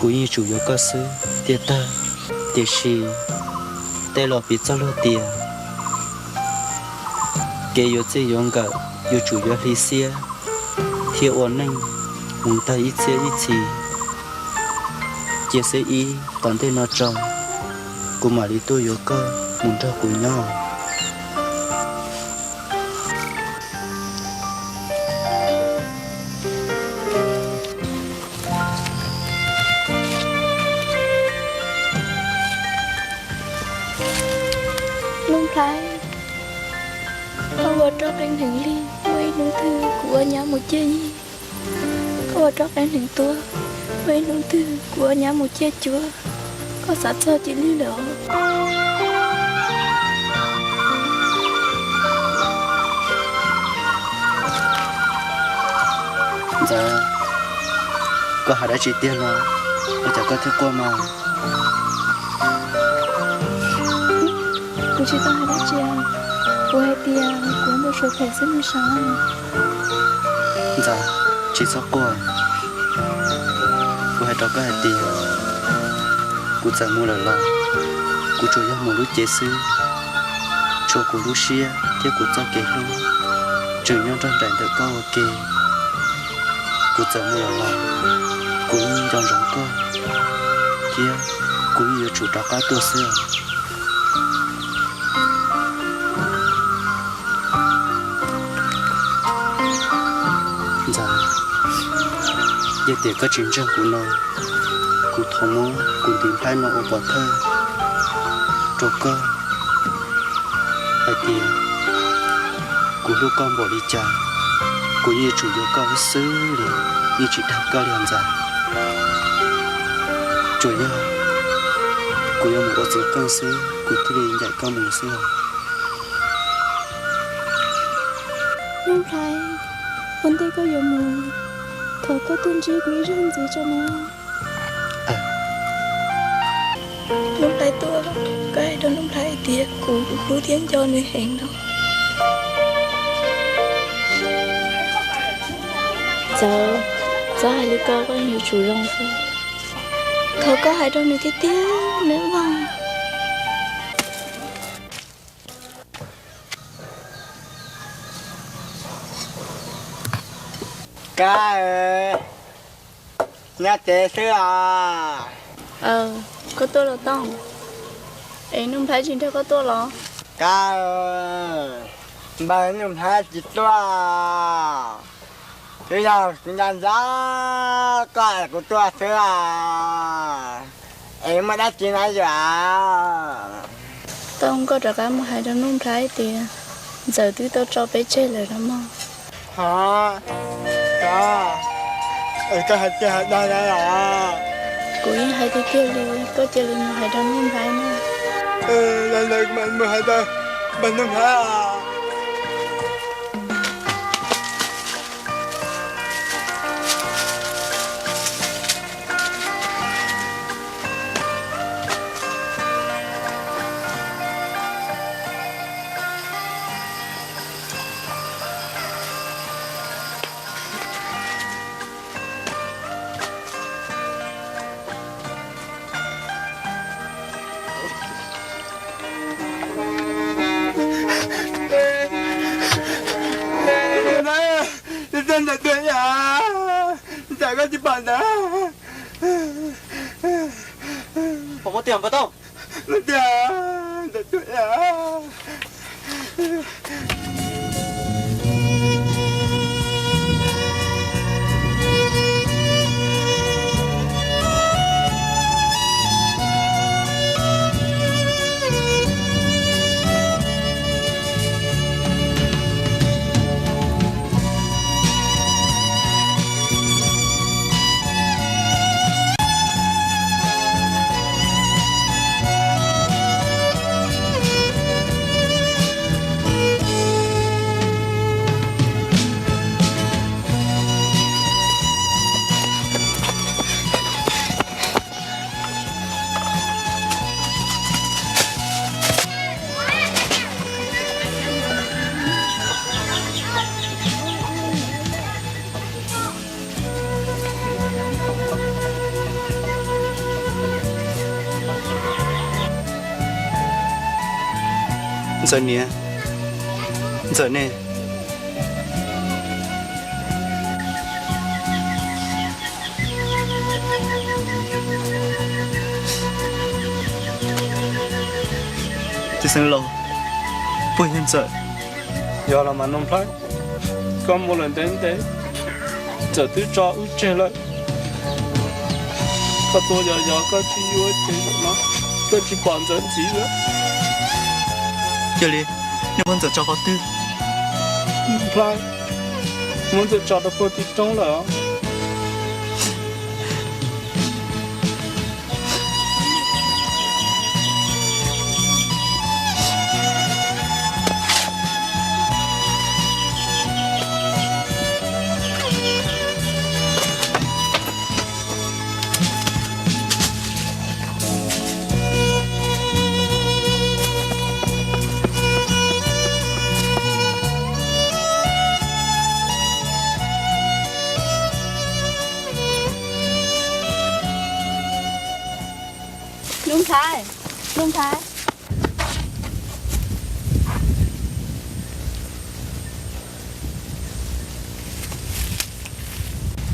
Kuv yeej tsum yuav koj xwb tiag tag, tiam sis tej laus piv txoj lus tias kev yuav txij yuav nkawm yuav tsum yuav hli xiab thiab ua neej mus tag ib txhiab ib txhis. Cia xwb ib tom ntej no tso, kuv mam li tuaj yuav koj mus nrog kuv nyob. Nuj Nplhaib, koj ua roj qeeb hneev li, muaj ib hnub twg kuv ua nyab mus ciaj yig. Koj ua roj qeeb hneev tuaj, muaj ib hnub twg kuv ua nyab mus ciaj cuab. Koj xav txog cia li lawm os. Ntxawm, koj hais dab tsi tiag no? Ua cas koj thiaj quaj mas? Kuv tsis tau hais dab tsi, kuv hais tias kuv ua npau suav phem xwb mas sav. Ntxawm, tsis txhob quaj. Kuv hais rau koj hais tias kuv txawm mus lawm los kuv tsuas yog mus lub cev xwb, tshuav kuv lub siab thiab kuv txoj kev hlub tseem nyob nrog nraim ntawm koj ua ke. Kuv txawm mus lawm los kuv yeej nco ntsoov koj, thiab kuv yeej yuav tsum rov qab tuaj xwb. Ntxawm, yog tias koj tsis ntseeg kuv no, kuv thov muab kuv ntiv nplhaib no ua pov thawj rau koj hais tias kuv hlub koj npaum li cas, kuv yeej yuav tsum yuav koj xwb li, yeej tsis dag koj li os Ntxawm. Tsuas yog kuv yuav mus ua txiv qeej xwb kuv thiaj li ncaim koj mus xwb os. Nuj Nplhaib, ua ntej koj yuav mus, thov koj tuaj ntsib kuv ib zaug ntxiv tso na. Nuj Nplhaib tuaj, koj hais rau Nuj Nplhaib hais tias kuv hlub thiab nco nws heev no. Txawm, txhob hais li ko, koj yuav tsum zoo xwb. Thov koj hais rau nws tiag tiag nawb mog. Kab, nyob tsev xwb os. Koj tuaj los tau, es Nuj Nplhaib tsis nrog koj tuaj los? Kab, npawg Nuj Nplhaib tsis tuaj, twb yog kuv nco ntsoov koj es kuv tuaj xwb os. Es muaj dab tsi na yom? Tau, koj rov qab mus hais rau Nuj Nplhaib tias Ntxawm twb tau tso peb tseg lawm no mog. Ho, koj, es koj hais tiag hais dag na los? Kuv yeej hais tiag tiag li, koj cia li mus hais rau Nuj Nplhaib na. Los ntawd kuv mam mus hais rau npawg Nuj Nplhaib os. Ntxawm, koj tsis pom ntawd. Pom muab tiag npawg Tooj. Muab tiag, Ntxawm tuag. Ntxawm niam, Ntxawm ne? Txiv xeev laus, puas yog Ntxawm? Yog los mas Nuj Nplhaib, koj mus lawm ntev ntev, Ntxawm twb tso wb tseg lawm. Koj tuaj yos yos koj tsis yuav ces no koj tsis pom Ntxawm ntxiv lawm. Cia li, nej muab Ntxawm tso qhov twg? Nuj Nplhaib, muab Ntxawm tso rau puag tim roob lawm. Nuj Nplhaib, Nuj Nplhaib.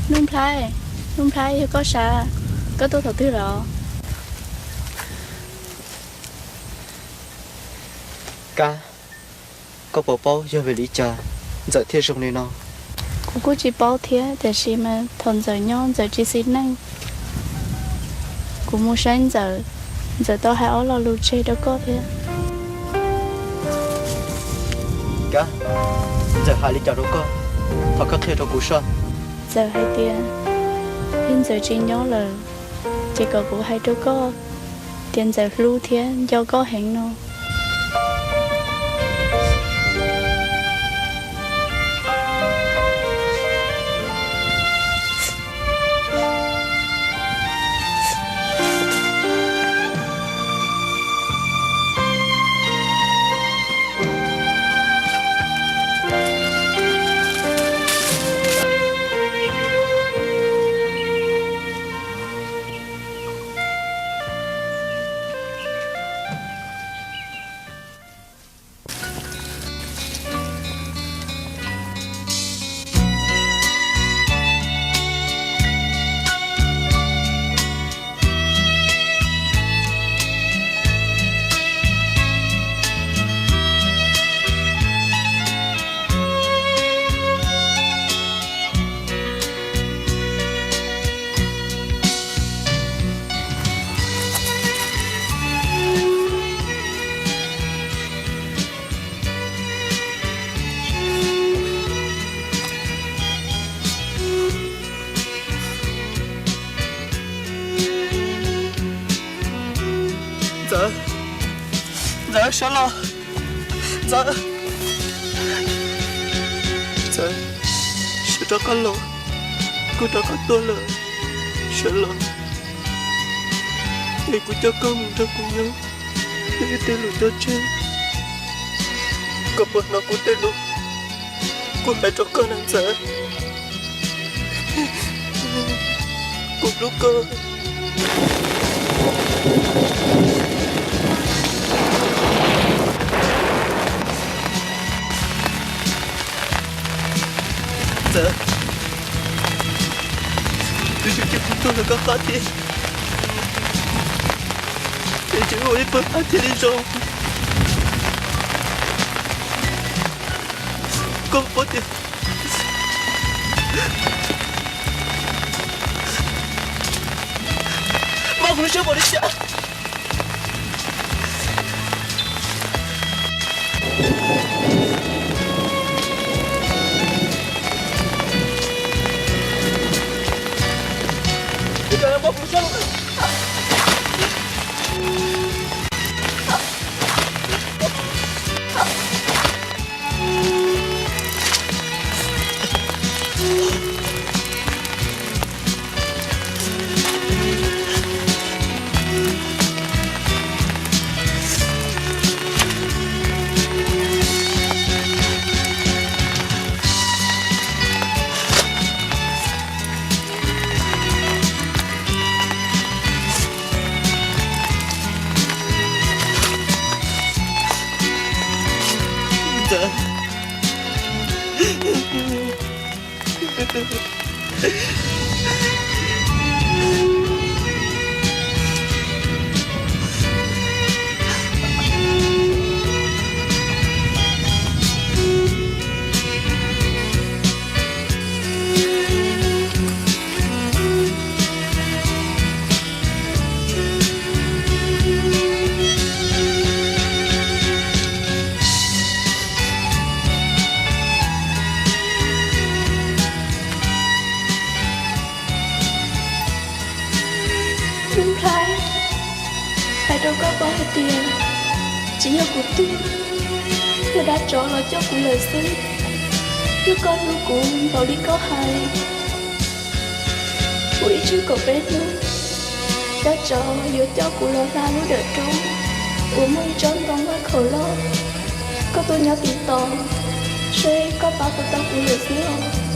Nuj Nplhaib, Nuj Nplhaib, yog koj sav, koj tuaj thaum twg los? Kab, koj puas paub yog vim li cas Ntxawm thiaj zoo li no? Kuv kuj tsis paub thiab, tiam sis mas thaum Ntxawm nyob Ntxawm tsis xis neej. Kuv mus saib Ntxawm, Ntxawm tau hais ob lo lus tseg rau koj thiab. Kab, Ntxawm hais li cas rau koj? Thov koj qhia rau kuv soj. Ntxawm hais tias yog Ntxawm tsis nyob lawm, ces kom kuv hais rau koj tias Ntxawm hlub thiab nco koj heev no. Ntxawm, Ntxawm sawv los, Ntxawm, Ntxawm, sawv rov qab los, kuv rov qab tuaj lawm, sawv los, es kuv coj koj mus nrog kuv nyob, ib tej lus cog tseg, koj puas hnov kuv tej lus kuv hais rau koj na Ntxawm? Kuv hlub koj. Ntxawm, kuv yuav coj koj tuaj rau koj qab thiab, es ua ib pawg qab thiaj li zoo. Koj paub tias Mab Hlub siab npaum li cas? Nplhaib, hais rau koj paub hais tias tsis yog kuv twg, yog dab tsov los coj kuv lawm xwb. Yog koj hlub kuv npaum li koj hais, kuv ib tsug kaum peb hnub, dab tsov yuav coj kuv los hla lub dawm roob uas muaj ib tsob ntoo vaj khaum loj. Koj tuaj nyob tim tos seb koj pab puas tau kuv lawm xwb os.